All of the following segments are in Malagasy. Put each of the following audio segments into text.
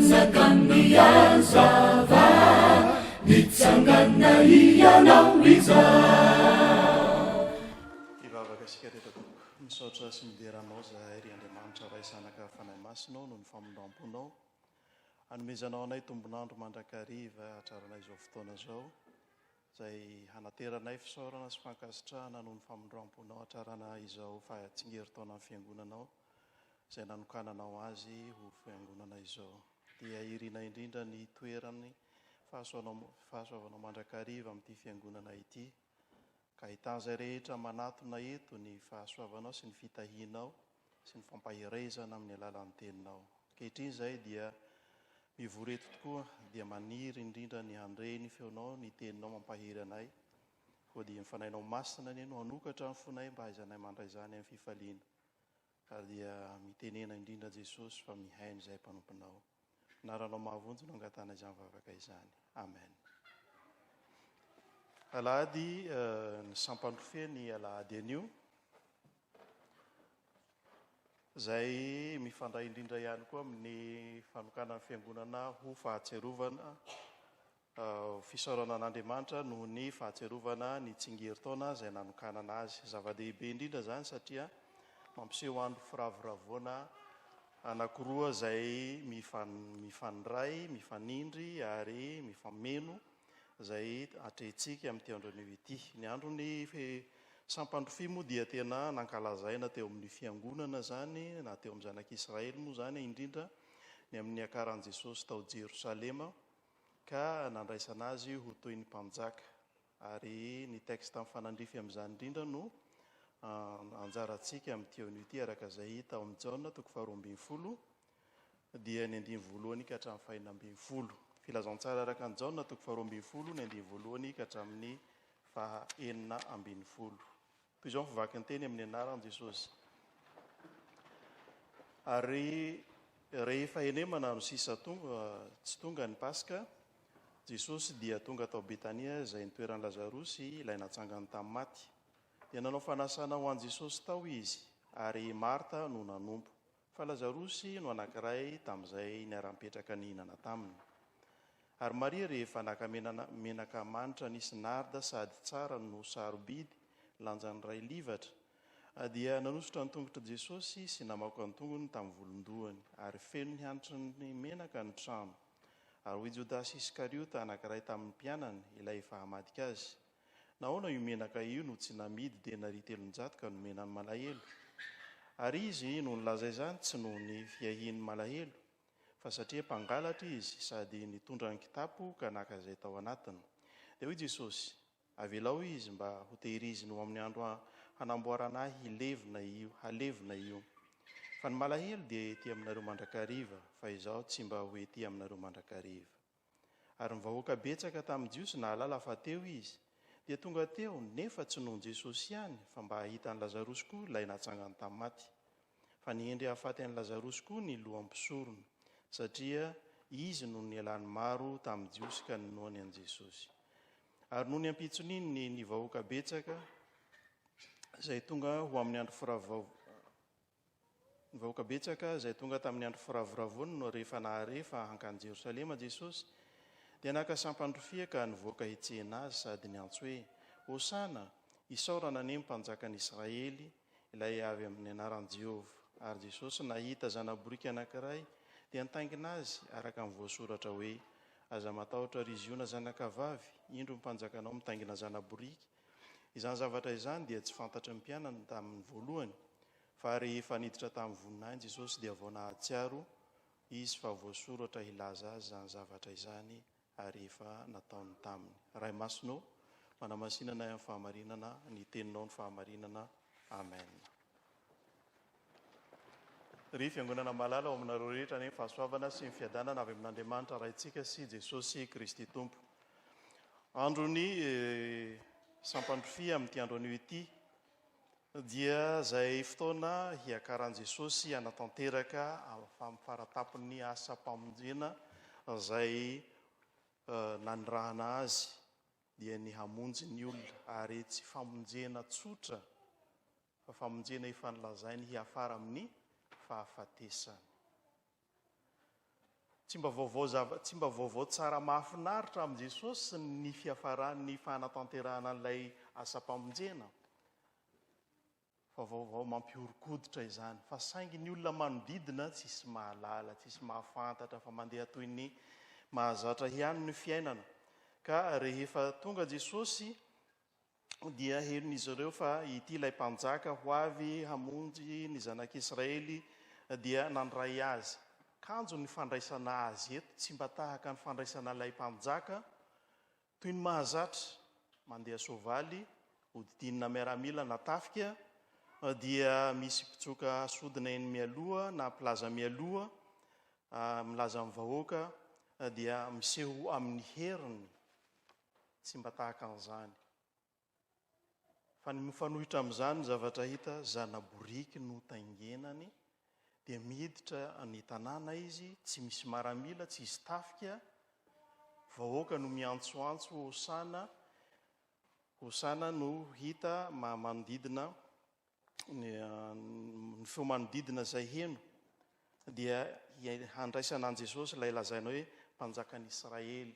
Mpanjakan'ny hazava, nitsangana Hianao izao. Hivavaka isika rehetra tompoko. Misaotra sy midera Anao zahay ry Andriamanitra Ray Zanaka Fanahy Masina ô noho ny famindramponao anomezanao anay tombon'andro mandrakariva hatrarana izao fotoana izao izay hanateranay fisaorana sy fankasitrahana noho ny famindramponao hatrarana izao fahatsingerin-taonan'ny Fiangonanao izay nanokananao azy ho Fiangonana izao. Dia irina indrindra ny hitoeran'ny fahasoavanao mandrakariva amin'ity Fiangonana ity, ka ahitan'izay rehetra manatona eto ny fahasoavanao sy ny fitahianao sy ny fampaherezana amin'ny alalan'ny Teninao. Ankehitriny izahay dia mivory eto tokoa dia maniry indrindra ny handre ny feonao, ny Teninao mampahery anay. Koa dia ny Fanahinao Masina anie no hanokatra ny fonay mba hahaizanay mandray izany amin'ny fifaliana. Ary dia mitenena indrindra Jesosy fa mihaino izahay mpanomponao. Anaranao mahavonjy no angatahana izany vavaka izany. Amen. Alahady ny sampan-drofia ny alahady anio. Izay mifandray indrindra ihany koa amin'ny fanokanan'ny fiangonana ho fahatsiarovana fisaorana an'Andriamanitra noho ny fahatsiarovana ny tsingerin-taona izay nanokanana azy. Zava-dehibe indrindra izany satria mampiseho andro firavoravoana anankiroa izay mifandray, mifanindry ary mifameno izay atrehintsika amin'ity andro anio ity. Ny andron'ny sampan-drofia moa dia tena nankalazaina teo amin'ny fiangonana izany, na teo amin'ny zanak'Israely moa izany indrindra, ny amin'ny niakaran'i Jesosy tao Jerosalema ka nandraisana azy ho toy ny mpanjaka. Ary ny texte mifanandrify amin'izany indrindra no anjarantsika amin'ity anio ity araka izay hita ao amin'ny Jaona toko faharoa ambin'ny folo dia ny andininy voalohany ka hatramin'ny fahenina ambin'ny folo. Filazantsara araka an'i Jaona toko faharoa ambin'ny folo ny andininy voalohany ka hatramin'ny faha-enina ambin'ny folo. Toy izao ny fivaky ny teny amin'ny anaran'i Jesosy. Ary rehefa henemana no sisa tonga, tsy tonga ny Paska, Jesosy dia tonga tao Betania izay nitoeran'i Lazarosy ilay natsangany tamin'ny maty. Dia nanao fanasana ho an'i Jesosy tao izy, ary i Marta no nanompo. Fa Lazarosy no anankiray tamin'izay niara-nipetraka nihinana taminy. Ary Maria rehefa naka menaka manitra nisy narda sady tsara no sarobidy, lanjan'ny iray livatra, dia nanosotra ny tongotr'i Jesosy sy namaoka ny tongony tamin'ny volon-dohany, ary feno ny hanitry ny menaka ny trano. Ary hoy Jodasy Iskariota, anankiray tamin'ny mpianany, ilay efa hamadika azy, Nahoana io menaka io no tsy namidy denaria 300 ka nomena ny malahelo? Ary izy no nilaza izany tsy noho ny fiahian'ny malahelo, fa satria mpangalatra izy sady nitondra ny kitapo ka naka izay tao anatiny. Dia hoy Jesosy, Avelao izy mba hotehiriziny ho amin'ny andro hanamboarana ahy hilevina io, halevina io. Fa ny malahelo dia ety aminareo mandrakariva, fa izaho tsy mba ho ety aminareo mandrakariva. Ary ny vahoaka betsaka tamin'ny Jiosy nahalala fa teo izy, dia tonga teo, nefa tsy noho Jesosy ihany, fa mba hahita an'i Lazarosy koa, ilay natsangany tamin'ny maty. Fa nihendry hahafaty an'i Lazarosy koa ny lohan'ny mpisorona, satria izy no nialan'ny maro tamin'ny Jiosy ka ninoany an'i Jesosy. Ary nony ampitson'iny ny ny vahoaka betsaka izay tonga ho amin'ny andro firavao Ny vahoaka betsaka izay tonga tamin'ny andro firavoravoany no rehefa nahare fa hankany Jerosalema Jesosy, dia naka sampan-drofia ka nivoaka hitsena azy sady niantso hoe, Hosana! Isaorana anie ny Mpanjakan'ny Israely, ilay avy amin'ny anaran'i Jehovah! Ary Jesosy nahita zana-boriky anankiray, dia nitaingina azy, araka ny voasoratra hoe, Aza matahotra, ry Ziona zanakavavy, indro ny Mpanjakanao mitaingina zana-boriky. Izany zavatra izany dia tsy fantatry ny mpianany tamin'ny voalohany, fa rehefa niditra tamin'ny voninahiny Jesosy dia vao nahatsiaro izy fa voasoratra hilaza azy izany zavatra izany ary efa nataony taminy. Ray Masina ô, manamasina anay amin'ny fahamarinana, ny teninao ny fahamarinana. Amen. Ry Fiangonana malala, ao aminareo rehetra anie ny fahasoavana sy ny fiadanana avy amin'Andriamanitra Raintsika sy Jesosy Kristy Tompo. Andron'ny sampan-drofia amin'ity andro anio ity dia izay fotoana hiakaran'i Jesosy hanatanteraka amin'ny faratapon'ny asam-pamonjena izay nanirahana azy dia ny hamonjy ny olona ary tsy famonjena tsotra fa famonjena efa nolazainy hiafara amin'ny fahafatesany. Tsy mba vaovao zava, tsy mba vaovao tsara mahafinaritra amin'i Jesosy ny fiafaran'ny fanatanterahana an'ilay asam-pamonjena. Fa vaovao mampihoron-koditra izany. Fa saingy ny olona manodidina tsisy mahalala, tsisy mahafantatra fa mandeha toy ny mahazatra ihany ny fiainana. Ka rehefa tonga Jesosy dia henon'izy ireo fa ity ilay mpanjaka ho avy hamonjy ny zanak'Israely dia nandray azy. Kanjo ny fandraisana azy eto tsy mba tahaka ny fandraisana ilay mpanjaka toy ny mahazatra, mandeha soavaly, hodidinina miaramila na tafika, dia misy mpitsoka sodina eny mialoha na mpilaza mialoha milaza amin'ny vahoaka dia miseho amin'ny heriny. Tsy mba tahaka an'izany. Fa ny mifanohitra amin'izany ny zavatra hita, zana-boriky no taingenany, dia miditra ny tanàna izy, tsy misy maramila, tsisy tafika, vahoaka no miantsoantso Hosana, Hosana no hita manodidina ny feo manodidina izay heno dia handraisana an'i Jesosy ilay lazaina hoe mpanjakan'i Israely.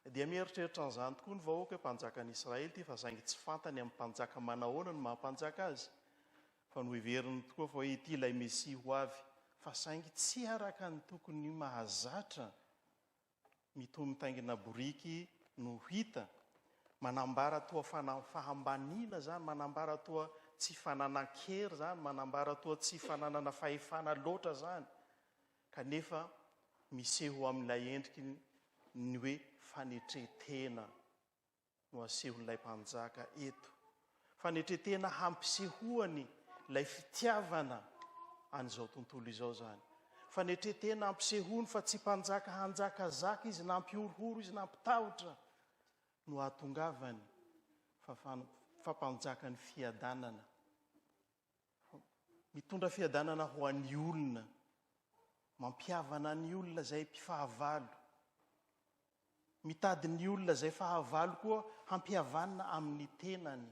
Dia mieritreritra an'izany tokoa ny vahoaka hoe mpanjakan'i Israely ity fa saingy tsy fantany amin'ny mpanjaka manahoana no maha mpanjaka azy fa noheveriny tokoa fa hoe ity ilay Mesia ho avy fa saingy tsy araka ny tokony mahazatra Mitohy mitaingina boriky no hita. Manambara toa fahambaniana izany, manambara toa tsy fananan-kery izany, manambara toa tsy fananana fahefana loatra izany. Kanefa miseho amin'ilay endriky ny hoe fanetren-tena. no asehon'ilay Mpanjaka eto. Fanetren-tena hampisehoany ilay fitiavana an'izao tontolo izao izany. Fanetren-tena hampisehoany fa tsy mpanjaka hanjakazaka izy na hampihorohoro izy na hampitahotra no hahatongavany fa fa mpanjakan'ny fiadanana. Mitondra fiadanana ho an'ny olona, mampihavana ny olona izay mpifahavalo. Mitady ny olona izay fahavalo koa hampihavanina amin'ny tenany.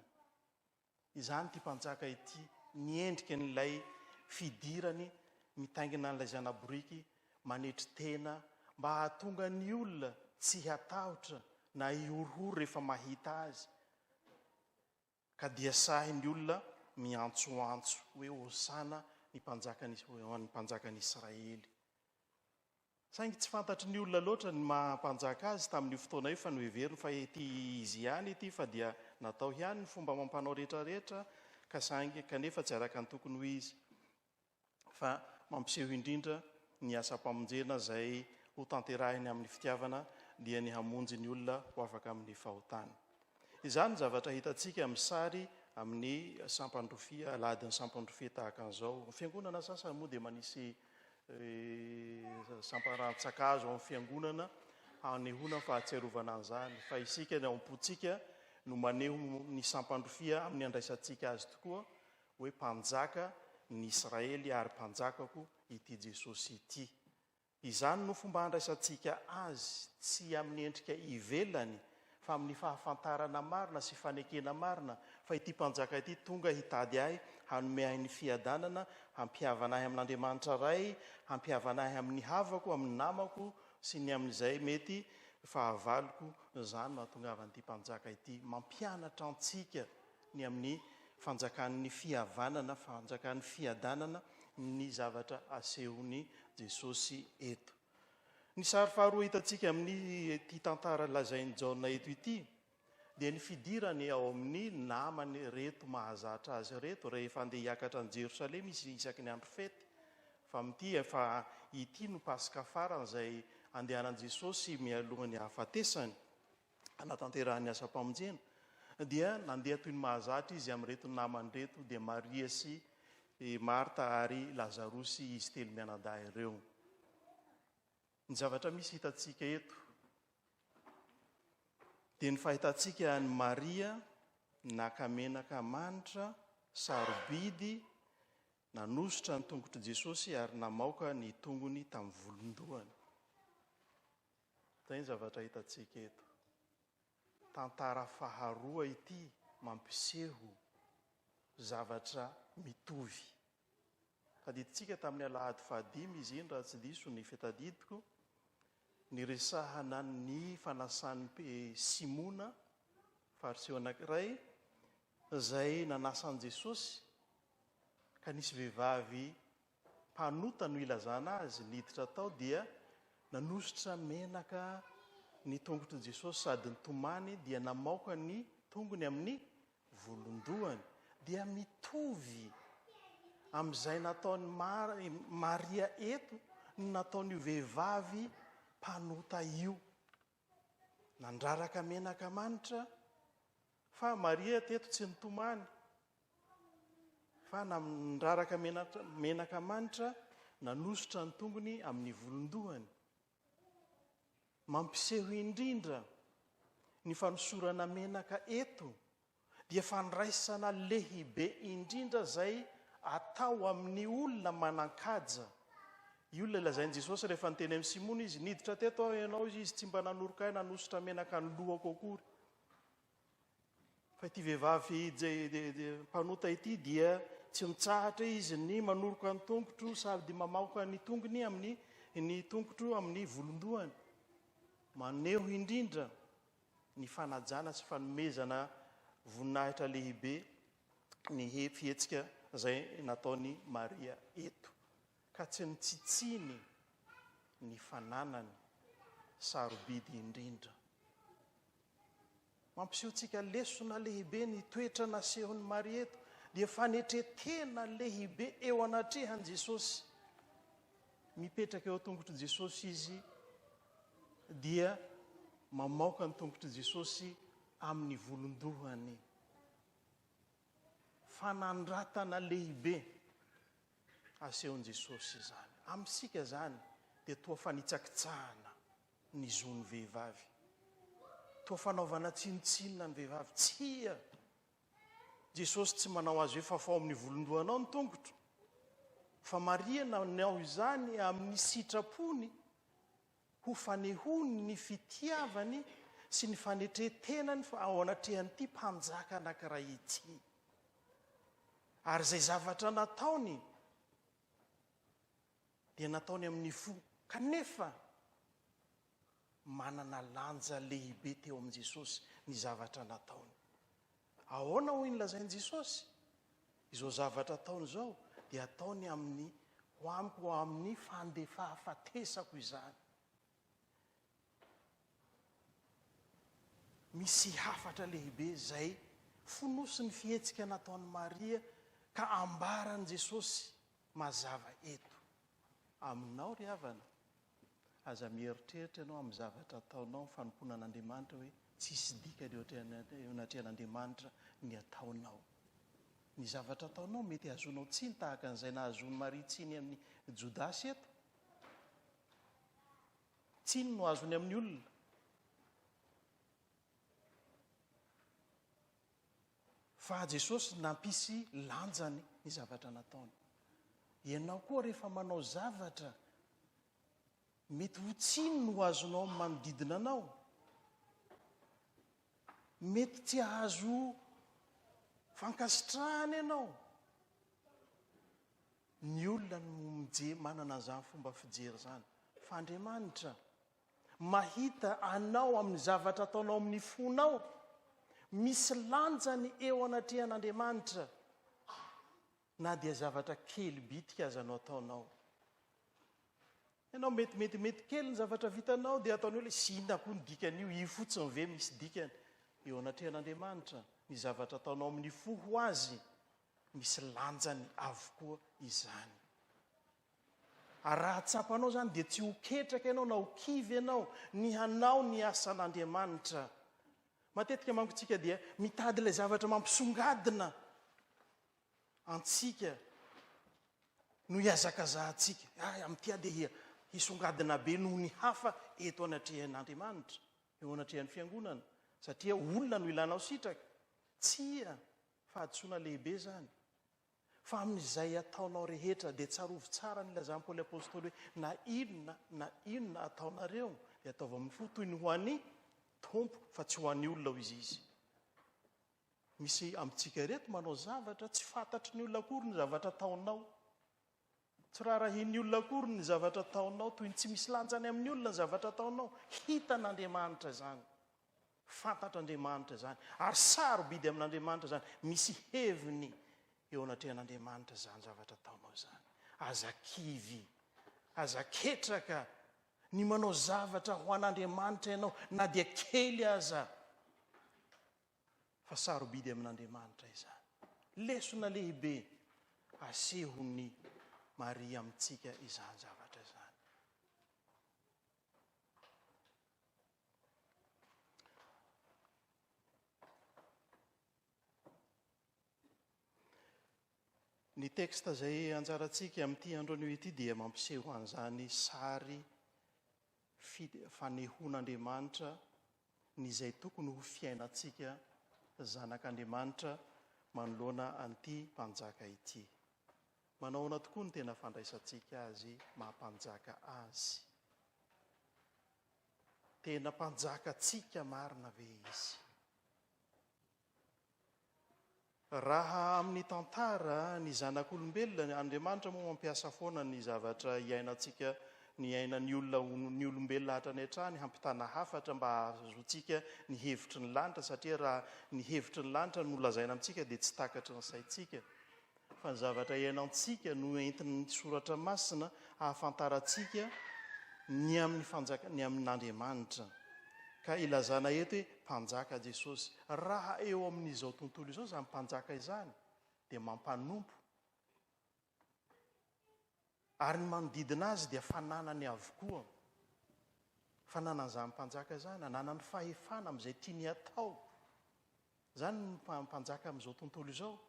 Izany ity mpanjaka ity, ny endrikan'ilay fidirany mitaingina an'ilay zana-boriky manetry tena mba hahatonga ny olona tsy hatahotra na hihorohoro rehefa mahita azy. Ka dia sahy ny olona miantsoantso hoe Hosana ny mpanjakan'i, ho an'ny mpanjakan'i Israely. Saingy tsy fantatry ny olona loatra ny maha mpanjaka azy tamin'io fotoana io fa noheveriny fa ety izy ihany ity fa dia natao ihany ny fomba amam-panao rehetra rehetra ka saingy kanefa tsy araka ny tokony ho izy fa mampiseho indrindra ny asam-pamonjena izay ho tanterahiny amin'ny fitiavana dia ny hamonjy ny olona ho afaka amin'ny fahotany. Izany ny zavatra hitantsika amin'ny sary amin'ny sampan-drofia, alahadin'ny sampan-drofia tahaka an'izao. Ny fiangonana sasany moa dia manisy sampan-rantsakazo ao amin'ny fiangonana hanehoana ny fahatsiarovana an'izany. Fa isika ny ao am-pontsika no maneho ny sampan-drofia amin'ny andraisantsika azy tokoa hoe mpanjaka ny Israely ary mpanjakako ity Jesosy ity. Izany no fomba handraisantsika Azy, tsy amin'ny endrika ivelany, fa amin'ny fahafantarana marina sy fanekena marina fa ity Mpanjaka ity tonga hitady ahy, hanome ahy ny fiadanana, hampihavana ahy amin'Andriamanitra Ray, hampihavana ahy amin'ny havako, amin'ny namako, sy ny amin'izay mety fahavaloko. Izany no hahatongavan'ity Mpanjaka ity. Mampianatra antsika ny amin'ny fanjakan'ny fihavanana, fanjakan'ny fiadanana ny zavatra asehon'i Jesosy eto. Ny sary faharoa hitantsika amin'ity tantara lazain'i Jaona eto ity dia ny fidirany ao amin'ny namany ireto mahazatra azy ireto rehefa handeha hiakatra an'i Jerosalema izy isaky ny andro fety. Fa amin'ity efa ity no Paska farany izay handehanan'i Jesosy mialoha ny hahafatesany. hanatanterahany asam-pamonjena, dia nandeha toy ny mahazatra izy amin'ireto namany ireto, dia Maria sy Marta ary Lazarosy izy telo mianadahy ireo. Ny zavatra misy hitantsika eto dia ny fahitantsika an'i Maria naka menaka manitra sarobidy nanosotra ny tongotr'i Jesosy ary namaoka ny tongony tamin'ny volon-dohany. Izay ny zavatra hitantsika eto. Tantara faharoa ity mampiseho zavatra mitovy. Tadidintsika tamin'ny alahady fahadimy izy iny raha tsy diso ny fitadidiko. Niresahana ny fanasan'i Simona, Fariseo anankiray, izay nanasa an'i Jesosy, ka nisy vehivavy mpanota no ilazana azy niditra tao dia nanosotra menaka ny tongotr'i Jesosy sady nitomany dia namaoka ny tongony amin'ny volon-dohany. Dia mitovy amin'izay nataon'i Maria eto ny nataon'io vehivavy mpanota io. Nandraraka menaka manitra fa Maria teto tsy nitomany fa nandraraka menaka manitra nanosotra ny tongony amin'ny volon-dohany. Mampiseho indrindra ny fanosorana menaka eto dia fandraisana lehibe indrindra izay atao amin'ny olona manan-kaja. Io ilay lazain'i Jesosy rehefa niteny amin'i Simona izy, niditra teto aho ianao izy, izy tsy mba nanoroka ahy nanosotra menaka ny lohako akory. Fa ity vehivavy mpanota ity dia tsy mitsahatra izy ny manoroka ny tongotro sady mamaoka ny tongony amin'ny ny tongotro amin'ny volon-dohany. Maneho indrindra ny fanajana sy fanomezana voninahitra lehibe ny fihetsika izay nataon'i Maria eto, ka tsy nitsitsiny ny fananany sarobidy indrindra. Mampiseho antsika lesona lehibe ny toetra nasehon'i Maria eto, dia fanetren-tena lehibe eo anatrehan'i Jesosy. Mipetraka eo an-tongotr'i Jesosy izy dia mamaoka ny tongotr'i Jesosy amin'ny volon-dohany. Fanandratana lehibe asehon'i Jesosy izany. Amintsika izany dia toa fanitsakitsahana ny zon'ny vehivavy. Toa fanaovana tsinontsinona ny vehivavy. Tsia! Jesosy tsy manao azy hoe fafao amin'ny volon-dohanao ny tongotro. Fa Maria nanao izany amin'ny sitrapony ho fanehoany ny fitiavany sy ny fanetren-tenany ao anatrehan'ity mpanjaka anankiray ity. Ary izay zavatra nataony dia nataony amin'ny fo, kanefa manana lanja lehibe teo amin'i Jesosy ny zavatra nataony. Ahoana hoy ny lazain'i Jesosy? Izao zavatra ataony izao dia ataony amin'ny ho amiko ho amin'ny fandefahafatesako izany. Misy hafatra lehibe izay fonosin'ny fihetsika nataon'i Maria ka ambaran'i Jesosy mazava eto. Aminao ry havana, aza mieritreritra ianao amin'ny zavatra ataonao amin'ny fanompoana an'Andriamanitra hoe tsisy dikany eo anatrehan'Andriamanitra ny ataonao. Ny zavatra ataonao mety hahazoanao tsiny tahaka an'izay nahazoan'i Maria tsiny amin'i Jodasy eto. Tsiny no azony amin'ny olona. Fa Jesosy nampisy lanjany ny zavatra nataony. Ianao koa rehefa manao zavatra, mety ho tsiny no azonao amin'ny manodidina anao. Mety tsy hahazo fankasitrahana ianao. Ny olona no mijery, manana an'izany fomba fijery izany. Fa Andriamanitra mahita anao amin'ny zavatra ataonao amin'ny fonao. Misy lanjany eo anatrehan'Andriamanitra na dia zavatra kely bitika aza no ataonao. Ianao mety mety mety kely ny zavatra vitanao dia ataonao hoe sy inona koa ny dikan'io, io fotsiny ve misy dikany eo anatrehan'Andriamanitra ny zavatra ataonao amin'ny fo ho azy Misy lanjany avokoa izany. Ary raha tsapanao izany dia tsy ho ketraka ianao na ho kivy ianao ny hanao ny asan'Andriamanitra. Matetika manko tsika dia mitady ilay zavatra mampisongadina antsika no ihazakazahantsika. Ay, amin'ity aho dia hisongadina be noho ny hafa eto anatrehan'Andriamanitra, eo anatrehan'ny fiangonana, satria olona no ilanao sitraka. Tsia! Fahadisoana lehibe izany. Fa amin'izay ataonao rehetra, dia tsarovy tsara ny nilazan'i Paoly Apostoly hoe, Na inona na inona ataonareo, dia ataovy amin'ny fo toy ny ho an'ny Tompo, fa tsy ho an'ny olona, hoy izy. Misy amintsika ireto manao zavatra tsy fantatry ny olona akory ny zavatra ataonao. Tsy raharahian'ny olona akory ny zavatra ataonao, toy ny tsy misy lanjany amin'ny olona ny zavatra ataonao. Hitan'Andriamanitra izany. Fantatr'Andriamanitra izany. Ary sarobidy amin'Andriamanitra izany. Misy heviny eo anatrehan'Andriamanitra izany zavatra ataonao izany. Aza kivy. Aza ketraka ny manao zavatra ho an'Andriamanitra ianao, na dia kely aza. Fa sarobidy amin'Andriamanitra izany. Lesona lehibe asehon'i Maria amintsika izany zavatra izany. Ny texte izay anjarantsika amin'ity andro anio ity dia mampiseho an'izany sary fanehoan'Andriamanitra ny izay tokony ho fiainantsika zanak'Andriamanitra manoloana an'ity mpanjaka ity. Manao ahoana tokoa ny tena fandraisantsika azy maha mpanjaka azy? Tena mpanjakantsika marina ve izy? Raha amin'ny tantara, ny zanak'olombelona, Andriamanitra moa mampiasa foana ny zavatra iainantsika, ny iainan'ny olona, ny olombelona hatrany hatrany hampitana hafatra mba hahazoantsika ny hevitry ny lanitra satria raha ny hevitry ny lanitra no lazaina amintsika dia tsy takatry ny saintsika fa ny zavatra iainantsika no entin'ny soratra masina hahafantarantsika ny amin'ny fanjaka ny amin'Andriamanitra. Ka ilazana eto hoe mpanjaka Jesosy. Raha eo amin'izao tontolo izao izany mpanjaka izany dia mampanompo ary ny manodidina azy dia fananany avokoa. Fananan'izany mpanjaka izany, ananany fahefana amin'izay tiany hatao. Izany ny mpanjaka amin'izao tontolo izao,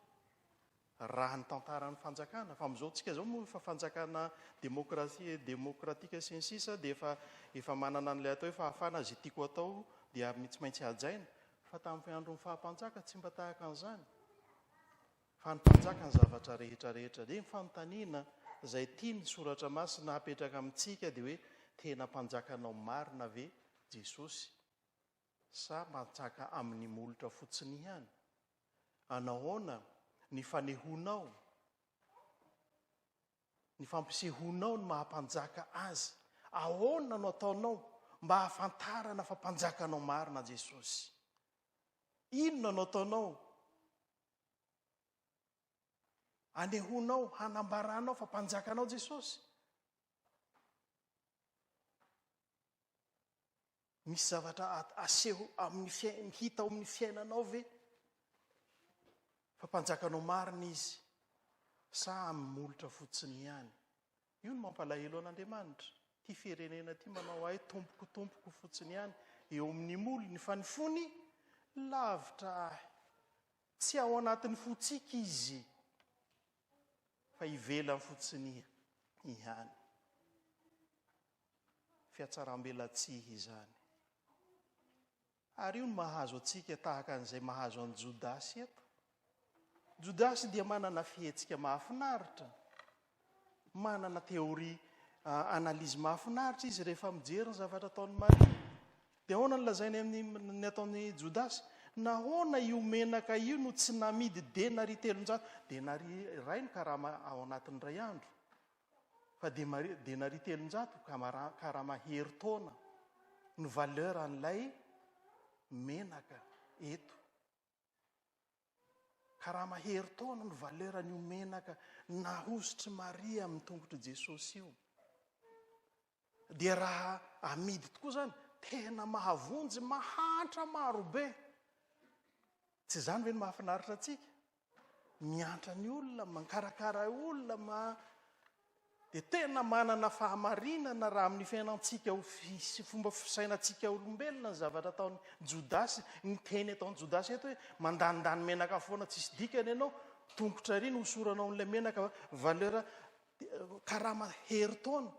raha ny tantaran'ny fanjakana. Fa amin'izao tsika izao moa efa fanjakana demokrasia, demokratika sy ny sisa dia efa efa manana an'ilay atao hoe fahafahana izay tiako atao dia tsy maintsy hajaina. Fa tamin'ny andron'ny faha-mpanjaka tsy mba tahaka an'izany. Fa ny mpanjaka ny zavatra rehetra rehetra. Dia ny fanontaniana izay tian'ny soratra masina hapetraka amintsika dia hoe tena mpanjakanao marina ve Jesosy? Sa mantsaka amin'ny molotra fotsiny ihany? Anahoana ny fanehoanao, ny fampisehoanao ny maha-mpanjaka azy? Ahoana no ataonao mba hahafantarana fa mpanjakanao marina Jesosy? Inona no ataonao anehoanao, hanambaranao fa mpanjakanao Jesosy? Misy zavatra aseho amin'ny fiainana, hita ao amin'ny fiainanao ve fa mpanjakanao marina izy sa amin'ny molotra fotsiny ihany? Io no mampalahelo an'Andriamanitra. Ity firenena ity manao ahy tompoko tompoko fotsiny ihany eo amin'ny molony fa ny fony lavitra ahy. Tsy ao anatin'ny fontsika izy fa ivelany fotsiny ihany. Fihatsarambelatsihy izany. Ary io no mahazo antsika tahaka an'izay mahazo an'i Jodasy eto. Jodasy dia manana fihetsika mahafinaritra, manana théorie analyse mahafinaritra izy rehefa mijery ny zavatra ataon'i Maria. Dia ahoana no lazainy amin'ny ny ataon'i Jodasy? Nahoana io menaka io no tsy namidy denaria 300? Denaria iray no karama ao anatin'ny iray andro. Fa denaria 300 karama herintaona no valeur an'ilay menaka eto. Karama herintaona no valeur an'io menaka nahositr'i Maria amin'ny tongotr'i Jesosy io. Dia raha amidy tokoa izany, tena mahavonjy mahantra marobe. Tsy izany ve no mahafinaritra antsika? Miantra ny olona, mankarakara olona, ma dia tena manana fahamarinana raha amin'ny fiainantsika ho sy fomba fisainantsika olombelona ny zavatra ataon'i Jodasy, ny teny ataon'i Jodasy eto hoe mandanindany menaka foana tsisy dikany ianao, tongotra ery no hosoranao an'ilay menaka valeur karama herintaona.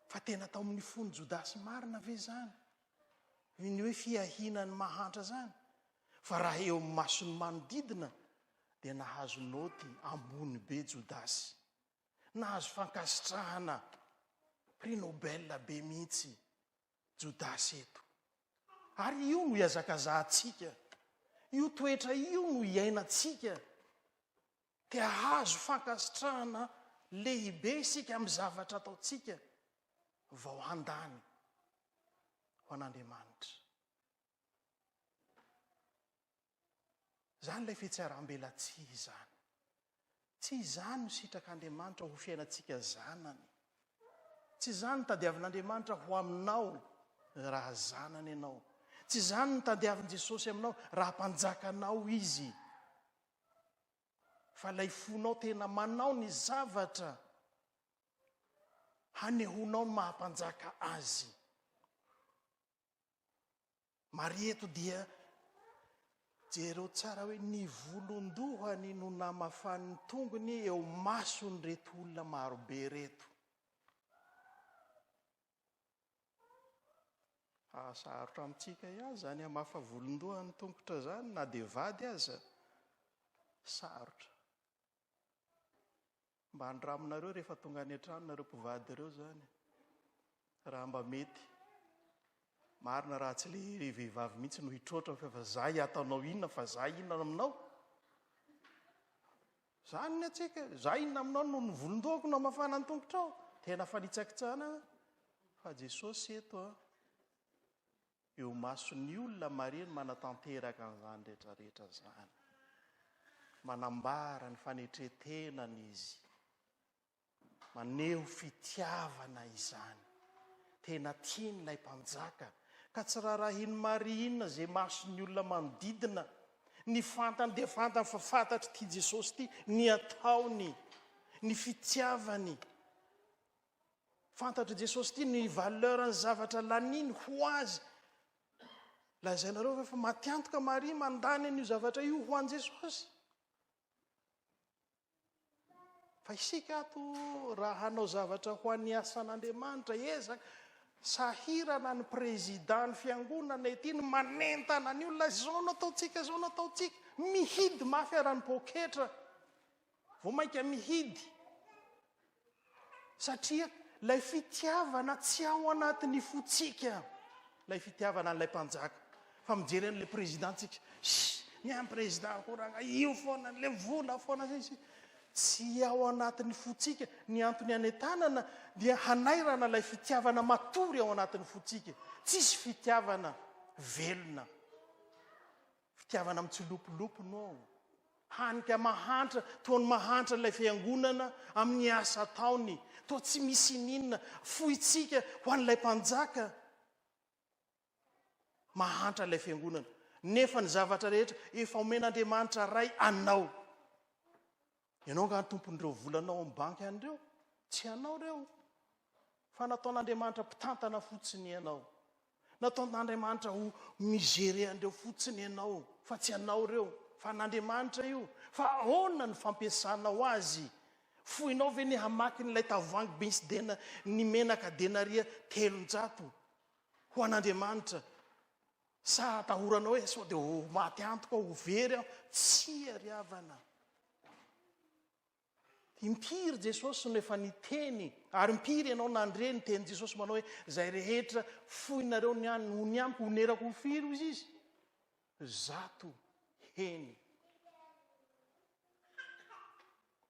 Fa tena tao amin'ny fon'i Jodasy marina ve izany? Ny hoe fiahiana ny mahantra izany? Fa raha eo amin'ny mason'ny manodidina dia nahazo naoty ambony be Jodasy. Nahazo fankasitrahana prix Nobel be mihitsy Jodasy eto. Ary io no ihazakazahantsika. Io toetra io no iainantsika. Te hahazo fankasitrahana lehibe isika amin'ny zavatra ataontsika vao handany ho an'Andriamanitra. Izany ilay fitsiarambelatsihy izany. Tsy izany no sitrak'Andriamanitra ho fiainantsika zanany. Tsy izany no tadiavin'Andriamanitra ho aminao raha zanany ianao. Tsy izany no tadiavin'i Jesosy aminao raha mpanjakanao Izy. Fa ilay fonao tena manao ny zavatra hanehoanao ny maha-mpanjaka Azy. Maria eto dia jereo tsara hoe ny volon-dohany no namafan'ny tongony eo mason'ireto olona marobe ireto. Sarotra amintsika ihany izany hamafa volon-doha ny tongotra izany na dia vady aza. Sarotra. Mba andramonareo rehefa tonga any an-trano nareo mpivady ireo izany. Raha mba mety. Marina raha tsy le vehivavy mihitsy no hitroatra fa fa za hiatanao inona fa za inona aminao. Zany ny antsika, za inona aminao no ny volon-dohako no hamafana ny tongotrao. Tena fanitsakitsahana fa Jesosy eto a. Eo imason'ny olona Maria no manatanteraka an'izany rehetra rehetra izany. Manambara ny fanetren-tenany izy. Maneho fitiavana izany. Tena tiany ilay mpanjaka, ka tsy rarahin'i Maria inona izay mason'ny olona manodidina. Ny fantany dia fantany fa fantatr'ity Jesosy ity ny ataony, ny fitiavany. Fantatr'i Jesosy ity ny valeur ny zavatra laniny ho azy. Lazainareo ve fa matiantoka Maria mandany an'io zavatra io ho an'i Jesosy? Fa isika ato raha hanao zavatra ho an'ny asan'Andriamanitra, ezaka, sahirana ny président ny fiangonana ety ny manentana ny olona, izao no ataontsika, izao no ataontsika, mihidy mafy ara ny poketra. Vao mainka mihidy. Satria ilay fitiavana tsy ao anatin'ny fontsika. Ilay fitiavana an'ilay mpanjaka. Fa mijery an'ilay président tsika. Shh, ny an'ny président koa ranga io foana, ilay vola foana sisa. Tsy ao anatin'ny fontsika. Ny antony anentanana dia hanairana ilay fitiavana matory ao anatin'ny fontsika. Tsisy fitiavana velona. Fitiavana mitsilopilopy no ao. Hany ka mahantra, toa ny mahantra ilay fiangonana amin'ny asa ataony. Toa tsy misy ininona fointsika ho an'ilay mpanjaka. Mahantra ilay fiangonana. Nefa ny zavatra rehetra efa omen'Andriamanitra Ray anao. Ianao angaha ny tompon'ireo volanao amin'ny banky any ireo? Tsy anao ireo. Fa nataon'Andriamanitra mpitantana fotsiny ianao. Nataon'Andriamanitra ho mi-gérer an'ireo fotsiny ianao, fa tsy anao ireo, fa an'Andriamanitra io. Fa ahoana ny fampiasanao azy? Foinao ve ny hamaky an'ilay tavoahangy misy dena, ny menaka denaria 300 ho an'Andriamanitra? Sa atahoranao hoe sao dia ho maty antoka aho, ho very aho? Tsia ry havana. Impiry Jesosy no efa niteny, ary impiry ianao nandre ny tenin'i Jesosy manao hoe, izay rehetra foinareo ny any, ho ny amiko, honerako ho firy hoy izy? 100 heny.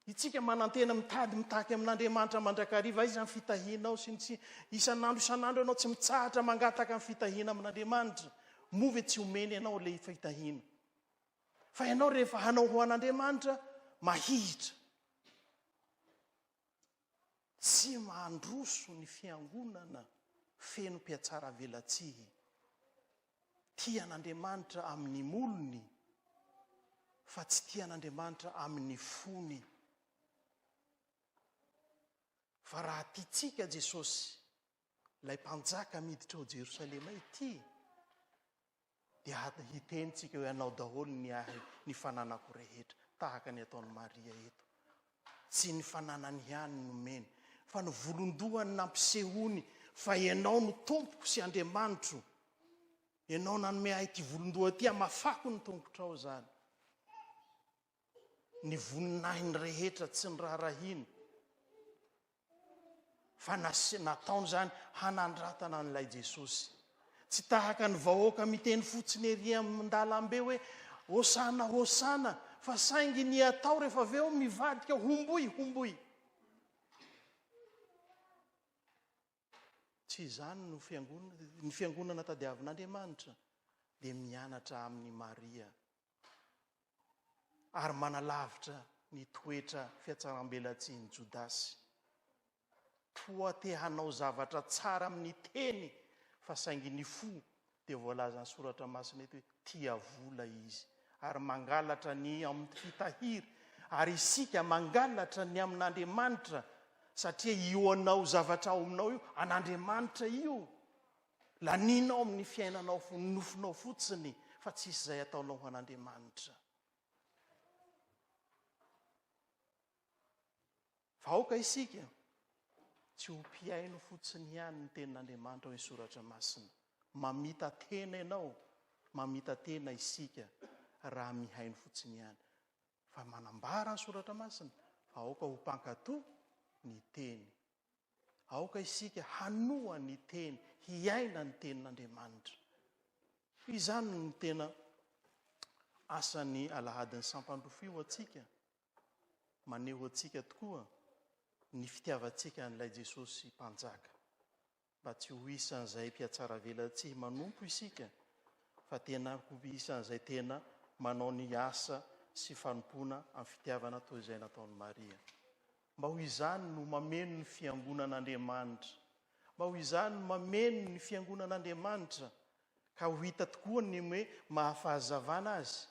Itsika manantena mitady mitaky amin'Andriamanitra mandrakariva, aiza ny fitahianao sy ny tsy, isan'andro isan'andro ianao tsy mitsahatra mangataka ny fitahiana amin'Andriamanitra, moa ve tsy omeny anao ilay fitahiana? Fa ianao rehefa hanao ho an'Andriamanitra, mahihitra. Tsy mandroso ny fiangonana feno mpihatsaravelatsihy. Tia an'Andriamanitra amin'ny molony fa tsy tia an'Andriamanitra amin'ny fony. Fa raha tiantsika Jesosy, ilay Mpanjaka miditra ao Jerosalema ity, dia hiteny tsika hoe anao daholo ny ahy, ny fananako rehetra, tahaka ny ataon'i Maria eto. Tsy ny fananany ihany no nomeny, fa ny volon-dohany nampisehoany fa Ianao no Tompoko sy Andriamanitro. Ianao nanome ahy ity volon-doha ity, hamafako ny tongotrao izany. Ny voninahiny rehetra tsy niraharahiany. Fa nataony izany hanandratana an'ilay Jesosy. Tsy tahaka ny vahoaka miteny fotsiny ery amin-dalambe hoe, Hosana, Hosana! fa saingy ny atao rehefa avy eo mivadika homboy homboy. Tsy izany no fiangonana, ny fiangonana tadiavin'Andriamanitra dia mianatra amin'i Maria ary manalavitra ny toetra fiatsarambelatsihin'i Jodasy. Toa te hanao zavatra tsara amin'ny teny fa saingy ny fo dia voalazan'ny soratra masina eto hoe tia vola izy ary mangalatra ny amin'ny fitahiry ary isika mangalatra ny amin'Andriamanitra satria io anao zavatra ao aminao io an'Andriamanitra io laninao amin'ny fiainanao nofinao fotsiny fa tsisy izay ataonao ho an'Andriamanitra. Fa aoka isika tsy ho mpihaino fotsiny ihany ny Tenin'Andriamanitra ao amin'ny Soratra Masina. Mamita-tena ianao, mamita-tena isika raha mihaino fotsiny ihany. Fa manambara ny Soratra Masina fa aoka ho mpankatò ny Teny. Aoka isika hanoa ny Teny, hiaina ny Tenin'Andriamanitra. Izany no tena asan'ny Alahadin'ny Sampan-drofia ho antsika. Maneho antsika tokoa ny fitiavantsika an'ilay Jesosy Mpanjaka. Mba tsy ho isan'izay mpihatsaravelatsihy manompo isika, fa tena ho isan'izay tena manao ny asa sy fanompoana amin'ny fitiavana toy izay nataon'i Maria. Mba ho izany no mameno ny fiangonan'Andriamanitra. Mba ho izany no mameno ny fiangonan'Andriamanitra, ka ho hita tokoa ny hoe maha-fahazavana azy.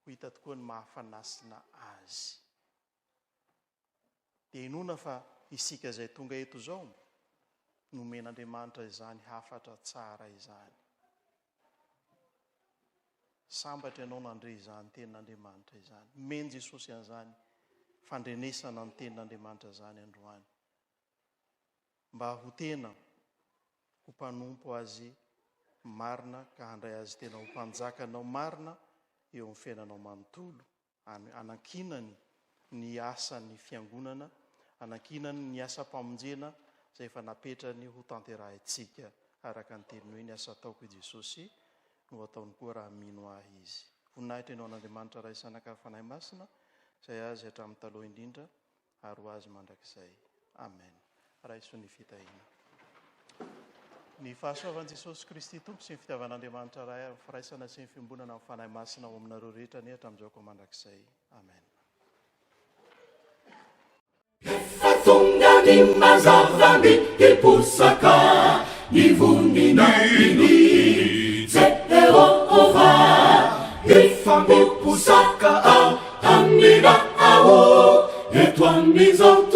Ho hita tokoa ny maha fanasina azy. Dia inoana fa isika izay tonga eto izao, nomen'Andriamanitra izany hafatra tsara izany. Sambatra ianao nandre izany tenin'Andriamanitra izany. Nomen'i Jesosy an'izany fandrenesana ny tenin'Andriamanitra izany androany. Mba ho tena ho mpanompo Azy marina ka handray Azy tena ho Mpanjakanao marina eo amin'ny fiainanao manontolo. Anankinany ny asan'ny Fiangonana, anankinany ny asam-pamonjena izay efa napetrany ho tanterahintsika araka ny teniny hoe ny asa ataoko i Jesosy no ataony koa raha mino Ahy izy. Voninahitra eny ho an'Andriamanitra Ray Zanaka ary Fanahy Masina izay Azy hatramin'ny taloha indrindra ary ho azy mandrakizay. Amen. Raiso ny fitahiana. Ny fahasoavan'i Jesosy Kristy Tompo sy ny fitiavan'Andriamanitra Ray ary ny firaisana sy ny fiombonana amin'ny Fanahy Masina ao aminareo rehetra anie hatramin'izao ka mandrakizay. Amen. Efa tonga ny mazava miposaka ny voninahiny Jehovah. Efa miposaka ao aminao eto amin'izao.